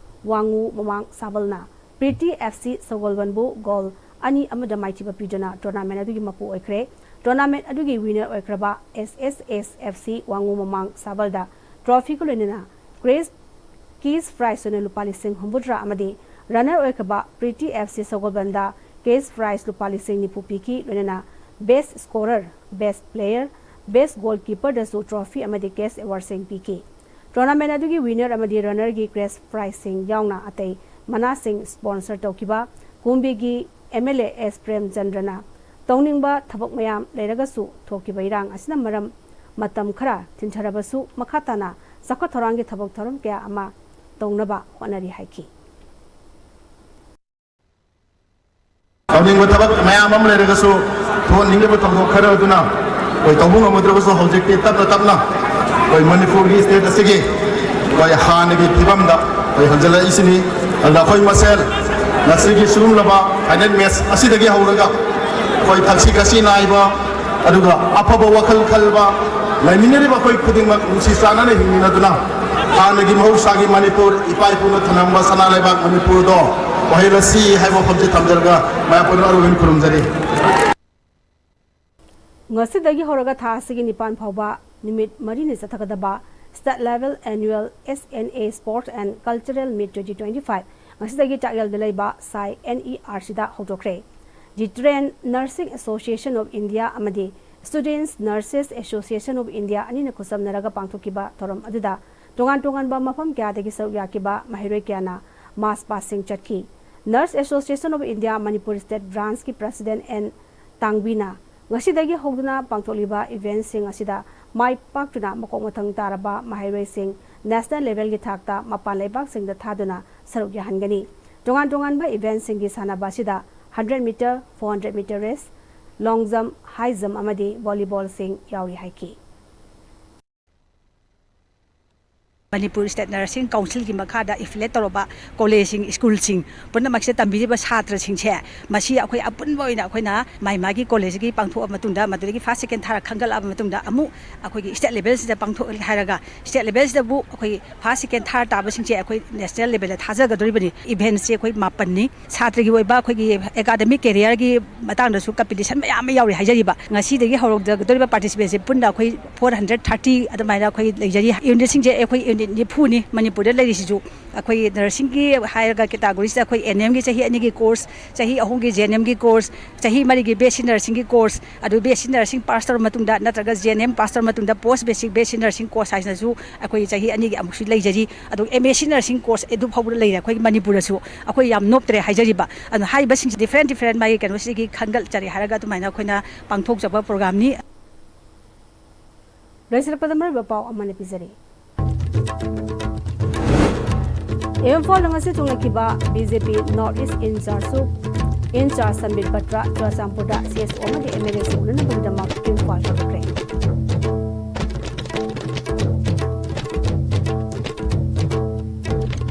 ꯋꯥꯉꯨ ꯃꯃꯥꯡ ꯁꯥꯕꯜꯅ ꯄ꯭ꯔꯤꯇꯤ ꯑꯦꯐ ꯁꯤ ꯁꯒꯣꯜꯕꯟꯕꯨ ꯒꯣꯜ ꯑꯅꯤ ꯑꯃꯗ ꯃꯥꯏꯊꯤꯕ ꯄꯤꯗꯨꯅ ꯇꯣꯔꯅꯥꯃꯦꯟ ꯑꯗꯨꯒꯤ ꯃꯄꯨ ꯑꯣꯏꯈ꯭ꯔꯦ꯫ ꯇꯣꯔꯅꯥꯃꯦꯟ ꯑꯗꯨꯒꯤ ꯋꯤꯅꯔ ꯑꯣꯏꯈ꯭ꯔꯕ ꯑꯦꯁ ꯑꯦꯁ ꯑꯦꯁ ꯑꯦꯐ ꯁꯤ ꯋꯥꯉꯨ ꯃꯃꯥꯡ ꯁꯥꯕꯜꯗ ꯇ꯭ꯔꯣꯐꯤꯒ ꯂꯣꯏꯅꯅ ꯀ꯭ꯔꯦꯁ ꯀꯦꯁ ꯄ꯭ꯔꯥꯏꯖ ꯑꯣꯏꯅ ꯂꯨꯄꯥ ꯂꯤꯁꯤꯡ ꯍꯨꯝꯐꯨꯇꯔꯥ ꯑꯃꯗꯤ runner ꯑꯣꯏꯈ꯭ꯔꯕ Preeti F C ꯁꯒꯣꯜꯕꯟꯗ case prize ꯂꯨꯄꯥ ꯂꯤꯁꯤꯡ ꯅꯤꯐꯨ ꯄꯤꯈꯤ꯫ ꯂꯣꯏꯅꯅ ꯕꯦꯁ ꯁ꯭ꯀꯣꯔꯔ, ꯕꯦꯁ ꯄ꯭ꯂꯦꯌꯔ, ꯕꯦꯁ ꯒꯣꯜꯀꯤꯄꯔꯗꯁꯨ ꯇ꯭ꯔꯣꯐꯤ ꯑꯃꯗꯤ ꯀꯦꯁ ꯑꯦꯋꯥꯔꯗꯁꯤꯡ ꯄꯤꯈꯤ꯫ ꯇꯣꯔꯅꯥꯃꯦꯟ ꯑꯗꯨꯒꯤ ꯋꯤꯅꯔ ꯑꯃꯗꯤ ꯔꯟꯅꯔꯒꯤ ꯀ꯭ꯔꯦꯁ ꯄ꯭ꯔꯥꯏꯖꯁꯤꯡ ꯌꯥꯎꯅ ꯑꯇꯩ ꯃꯅꯥꯁꯤꯡ ꯁ꯭ꯄꯣꯟꯁꯔ ꯇꯧꯈꯤꯕ ꯀꯨꯝꯕꯤꯒꯤ ꯑꯦꯝ ꯑꯦꯜ ꯑꯦ ꯑꯦꯁ ꯄ꯭ꯔꯦꯝꯆꯟꯗ꯭ꯔꯅ ꯇꯧꯅꯤꯡꯕ ꯊꯕꯛ ꯃꯌꯥꯝ ꯂꯩꯔꯒꯁꯨ ꯊꯣꯛꯈꯤꯕ ꯏꯔꯥꯡ ꯑꯁꯤꯅ ꯃꯔꯝ ꯃꯇꯝ ꯈꯔ ꯊꯤꯟꯊꯔꯕꯁꯨ ꯃꯈꯥ ꯇꯥꯅ ꯆꯥꯎꯈꯠ ꯊꯧꯔꯥꯡꯒꯤ ꯊꯕꯛ ꯊꯧꯔꯝ ꯀꯌꯥ ꯑꯃ ꯇꯧꯅꯕ ꯍꯣꯠꯅꯔꯤ ꯍꯥꯏꯈꯤ꯫ ꯇꯧꯅꯤꯡꯕ ꯊꯕꯛ ꯃꯌꯥꯝ ꯑꯃ ꯂꯩꯔꯒꯁꯨ ꯊꯣꯛꯍꯟꯅꯤꯡꯗꯕ ꯊꯧꯗꯣꯛ ꯈꯔ ꯑꯗꯨꯅ ꯑꯩꯈꯣꯏ ꯇꯧꯕ ꯉꯝꯃꯨꯗ꯭ꯔꯒꯁꯨ ꯍꯧꯖꯤꯛꯇꯤ ꯇꯞꯅ ꯇꯞꯅ ꯑꯩꯈꯣꯏ ꯃꯅꯤꯄꯨꯔꯒꯤ ꯁ꯭ꯇꯦꯠ ꯑꯁꯤꯒꯤ ꯑꯩꯈꯣꯏ ꯍꯥꯟꯅꯒꯤ ꯐꯤꯕꯝꯗ ꯑꯩꯈꯣꯏ ꯍꯟꯖꯤꯜꯂꯛꯏꯁꯤꯅꯤ꯫ ꯑꯗꯨꯅ ꯑꯩꯈꯣꯏ ꯃꯁꯦꯜ ꯉꯁꯤꯒꯤ ꯁꯤꯒꯨꯝꯂꯕ ꯐꯥꯏꯅꯦꯜ ꯃꯦꯠꯆ ꯑꯁꯤꯗꯒꯤ ꯍꯧꯔꯒ ꯑꯩꯈꯣꯏ ꯊꯛꯁꯤ ꯈꯥꯁꯤ ꯅꯥꯏꯕ ꯑꯗꯨꯒ ꯑꯐꯕ ꯋꯥꯈꯜ ꯈꯜꯕ ꯂꯩꯃꯤꯟꯅꯔꯤꯕ ꯑꯩꯈꯣꯏ ꯈꯨꯗꯤꯡꯃꯛ ꯅꯨꯡꯁꯤ ꯆꯥꯟꯅꯅ ꯍꯤꯡꯃꯤꯟꯅꯗꯨꯅ ꯍꯥꯟꯅꯒꯤ ꯃꯍꯧꯁꯥꯒꯤ ꯃꯅꯤꯄꯨꯔ ꯏꯄꯥ ꯏꯄꯨꯅ ꯊꯝꯂꯝꯕ ꯁꯅꯥ ꯂꯩꯕꯥꯛ ꯃꯅꯤꯄꯨꯔꯗꯣ ꯑꯣꯏꯍꯜꯂꯁꯤ ꯍꯥꯏꯕ ꯋꯥꯐꯝꯁꯤ ꯊꯝꯖꯔꯒ ꯃꯌꯥꯝ ꯄꯨꯝꯅꯃꯛ ꯑꯔꯣꯏꯕ ꯑꯣꯏꯅ ꯈꯨꯔꯨꯝꯖꯔꯤ꯫ ꯉꯁꯤꯗꯒꯤ ꯍꯧꯔꯒ ꯊꯥ ꯑꯁꯤꯒꯤ ꯅꯤꯄꯥꯟ ꯐꯥꯎꯕ ꯅꯨꯃꯤꯠ ꯃꯔꯤꯅꯤ ꯆꯠꯊꯒꯗꯕ State Level Annual S N A Sports and Cultural Meet twenty twenty-five ꯉꯁꯤꯗꯒꯤ ꯆꯥꯛꯍꯦꯜꯗ ꯂꯩꯕ ꯁꯥꯏ N E R C the ꯍꯧꯗꯣꯛꯈ꯭ꯔꯦ꯫ The Train Nursing Association of India ꯑꯃꯗꯤ Students Nurses Association of India ꯑꯅꯤꯅ ꯈꯨꯠꯁꯝꯅꯔꯒ ꯄꯥꯡꯊꯣꯛꯈꯤꯕ ꯊꯧꯔꯝ ꯑꯗꯨꯗ ꯇꯣꯉꯥꯟ ꯇꯣꯉꯥꯟꯕ ꯃꯐꯝ ꯀꯌꯥꯗꯒꯤ ꯁꯔꯨꯛ ꯌꯥꯈꯤꯕ ꯃꯍꯩꯔꯣꯏ ꯀꯌꯥꯅ march past ꯁꯤꯡ ꯆꯠꯈꯤ꯫ Nurse Association of India Manipur State Branch ꯀꯤ President N ꯇꯥꯡꯕꯤꯅ ꯉꯁꯤꯗꯒꯤ ꯍꯧꯗꯨꯅ ꯄꯥꯡꯊꯣꯛꯂꯤꯕ event ꯁꯤꯡ ꯑꯁꯤꯗ ꯃꯥꯏ ꯄꯥꯛꯇꯨꯅ ꯃꯀꯣꯛ ꯃꯊꯪ ꯇꯥꯔꯕ ꯃꯍꯩꯔꯣꯏꯁꯤꯡ national level ꯒꯤ ꯊꯥꯛꯇ ꯃꯄꯥꯟ ꯂꯩꯕꯥꯛꯁꯤꯡꯗ ꯊꯥꯗꯨꯅ ꯁꯔꯨꯛ ꯌꯥꯍꯟꯒꯅꯤ꯫ ꯇꯣꯉꯥꯟ ꯇꯣꯉꯥꯟꯕ event ꯁꯤꯡꯒꯤ ꯁꯥꯟꯅꯕ ꯑꯁꯤꯗ hundred meter, four hundred meter race, long jump, high jump ꯑꯃꯗꯤ volleyball ꯁꯤꯡ ꯌꯥꯎꯔꯤ ꯍꯥꯏꯈꯤ꯫ ꯃꯅꯤꯄꯨꯔ ꯁ꯭ꯇꯦꯠ ꯅꯔꯁꯤꯡ ꯀꯥꯎꯟꯁꯤꯜꯒꯤ ꯃꯈꯥꯗ ꯑꯦꯐꯤꯂꯦꯠ ꯇꯧꯔꯕ ꯀꯣꯂꯦꯖꯁꯤꯡ, ꯁ꯭ꯀꯨꯜꯁꯤꯡ ꯄꯨꯝꯅꯃꯛꯁꯤꯗ ꯇꯝꯕꯤꯔꯤꯕ ꯁꯥꯇ꯭ꯔꯁꯤꯡꯁꯦ, ꯃꯁꯤ ꯑꯩꯈꯣꯏ ꯑꯄꯨꯟꯕ ꯑꯣꯏꯅ ꯑꯩꯈꯣꯏꯅ ꯃꯥꯏ ꯃꯥꯒꯤ ꯀꯣꯂꯦꯖꯀꯤ ꯄꯥꯡꯊꯣꯛꯑ ꯃꯇꯨꯡꯗ, ꯃꯗꯨꯗꯒꯤ ꯐꯥꯔꯁ ꯁꯦꯀꯦꯟ ꯊꯥꯔ ꯈꯟꯒꯠꯂꯛꯑꯕ ꯃꯇꯨꯡꯗ, ꯑꯃꯨꯛ ꯑꯩꯈꯣꯏꯒꯤ ꯁ꯭ꯇꯦꯠ ꯂꯦꯚꯦꯜꯁꯤꯗ ꯄꯥꯡꯊꯣꯛꯑꯦ ꯍꯥꯏꯔꯒ, ꯁ꯭ꯇꯦꯠ ꯂꯦꯚꯦꯜꯁꯤꯗꯕꯨ ꯑꯩꯈꯣꯏ ꯐꯥꯔꯁ ꯁꯦꯀꯦꯟ ꯊꯥꯔ ꯇꯥꯕꯁꯤꯡꯁꯦ ꯑꯩꯈꯣꯏ ꯅꯦꯁꯅꯦꯜ ꯂꯦꯚꯦꯜꯗ ꯊꯥꯖꯒꯗꯧꯔꯤꯕꯅꯤ꯫ ꯏꯚꯦꯟꯠꯁꯦ ꯑꯩꯈꯣꯏ ꯃꯥꯄꯟꯅꯤ꯫ ꯁꯥꯇ꯭ꯔꯒꯤ ꯑꯣꯏꯕ ꯑꯩꯈꯣꯏꯒꯤ ꯑꯦꯀꯥꯗꯃꯤꯛ ꯀꯦꯔꯤꯌꯔꯒꯤ ꯃꯇꯥꯡꯗꯁꯨ ꯀꯝꯄꯤꯇꯤꯁꯟ ꯃꯌꯥꯝ ꯑꯃ ꯌꯥꯎꯔꯤ ꯍꯥꯏꯖꯔꯤꯕ꯫ ꯉꯁꯤꯗꯒꯤ ꯍꯧꯔꯛꯀꯗꯧꯔꯤꯕ ꯄꯥꯔꯇꯤꯁꯤꯄꯦꯟꯁꯦ ꯄꯨꯟꯅ ꯑꯩꯈꯣꯏ ꯐꯣꯔ ꯍꯟꯗ꯭ꯔꯦꯠ ꯊꯥꯔꯇꯤ ꯑꯗꯨꯃꯥꯏꯅ ꯑꯩꯈꯣꯏ ꯂꯩꯖꯔꯤ꯫ ꯌꯨꯅꯤꯠꯁꯤꯡꯁꯦ ꯑꯩꯈꯣꯏ ꯌꯨꯅꯤꯠ ꯅꯤꯐꯨꯅꯤ ꯃꯅꯤꯄꯨꯔꯗ ꯂꯩꯔꯤꯁꯤꯁꯨ꯫ ꯑꯩꯈꯣꯏ ꯅꯔꯁꯤꯡꯒꯤ ꯍꯥꯏꯔꯒ ꯀꯦꯇꯥꯒꯣꯔꯤꯁꯤꯗ ꯑꯩꯈꯣꯏ ꯑꯦꯟ ꯑꯦꯝꯒꯤ ꯆꯍꯤ ꯑꯅꯤꯒꯤ ꯀꯣꯔꯁ, ꯆꯍꯤ ꯑꯍꯨꯝꯒꯤ ꯖꯦ ꯑꯦꯟ ꯑꯦꯝꯒꯤ ꯀꯣꯔꯁ, ꯆꯍꯤ ꯃꯔꯤꯒꯤ ꯕꯤ ꯑꯦꯁ ꯁꯤ ꯅꯔꯁꯤꯡꯒꯤ ꯀꯣꯔꯁ, ꯑꯗꯨ ꯕꯤ ꯑꯦꯁ ꯁꯤ ꯅꯔꯁꯤꯡ ꯄꯥꯁ ꯇꯧꯔꯕ ꯃꯇꯨꯡꯗ ꯅꯠꯇ꯭ꯔꯒ ꯖꯦ ꯑꯦꯟ ꯑꯦꯝ ꯄꯥꯁ ꯇꯧꯔꯕ ꯃꯇꯨꯡꯗ ꯄꯣꯁ ꯕꯦꯁꯤꯛ ꯕꯤ ꯑꯦꯁ ꯁꯤ ꯅꯔꯁꯤꯡ ꯀꯣꯔꯁ ꯍꯥꯏꯁꯤꯅꯁꯨ ꯑꯩꯈꯣꯏ ꯆꯍꯤ ꯑꯅꯤꯒꯤ ꯑꯃꯨꯛꯁꯨ ꯂꯩꯖꯔꯤ꯫ ꯑꯗꯨꯒ ꯑꯦꯝ ꯑꯦꯁ ꯁꯤ ꯅꯔꯁꯤꯡ ꯀꯣꯔꯁ ꯑꯗꯨ ꯐꯥꯎꯕꯗ ꯂꯩꯔꯦ ꯑꯩꯈꯣꯏ ꯃꯅꯤꯄꯨꯔꯗꯁꯨ꯫ ꯑꯩꯈꯣꯏ ꯌꯥꯝ ꯅꯣꯞꯇ꯭ꯔꯦ ꯍꯥꯏꯖꯔꯤꯕ꯫ ꯑꯗꯨꯅ ꯍꯥꯏꯔꯤꯕꯁꯤꯡꯁꯦ ꯗꯤꯐ꯭ꯔꯦꯟ ꯗꯤꯐ꯭ꯔꯦꯟ ꯃꯥꯒꯤ ꯀꯩꯅꯣꯁꯤꯗꯒꯤ ꯈꯟꯒꯠꯆꯔꯦ ꯍꯥꯏꯔꯒ ꯑꯗꯨꯃꯥꯏꯅ ꯑꯩꯈꯣꯏꯅ ꯄꯥꯡꯊꯣꯛꯆꯕ ꯄ꯭ꯔꯣꯒ꯭ꯔꯥꯝꯅꯤ꯫ ꯂꯣꯏꯁꯤꯜꯂꯛꯄꯗ ꯃꯔꯨꯑꯣꯏꯕ ꯄꯥꯎ ꯑꯃꯅ ꯄꯤꯖꯔꯤ꯫ ꯏꯝꯐꯥꯜꯗ ꯉꯁꯤ ꯊꯨꯡꯂꯈꯤꯕ ꯕꯤ ꯖꯦ ꯄꯤ ꯅꯣꯔꯠ ꯏꯁ ꯏꯟꯆꯥꯔꯖ ꯁꯨ, ꯏꯟꯆꯥꯔꯖ ꯁꯝꯕꯤꯠ ꯄꯇ꯭ꯔ ꯆꯨꯔꯆꯥꯟꯄꯨꯔꯗ ꯁꯤ ꯑꯦꯁ ꯑꯣ ꯑꯃꯗꯤ ꯑꯦꯝ ꯑꯦꯜ ꯑꯦꯁꯤꯡ ꯎꯅꯅꯕꯒꯤꯗꯃꯛ ꯏꯝꯐꯥꯜ ꯊꯣꯛꯈ꯭ꯔꯦ꯫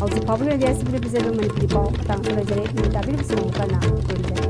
ꯍꯧꯖꯤꯛ ꯐꯥꯎꯕꯒꯤ ꯑꯣꯏꯅꯗꯤ ꯑꯁꯤꯒꯤ ꯄꯤꯖꯔꯤꯕ ꯃꯅꯤꯄꯨꯔꯤ ꯄꯥꯎ ꯃꯇꯥꯡ ꯑꯁꯤꯗ ꯂꯣꯏꯖꯔꯦ꯫ ꯅꯨꯃꯤꯠ ꯇꯥꯕꯤꯔꯤꯕꯁꯤꯡ ꯑꯃꯨꯛ ꯍꯟꯅ ꯈꯨꯔꯨꯝꯖꯔꯤ꯫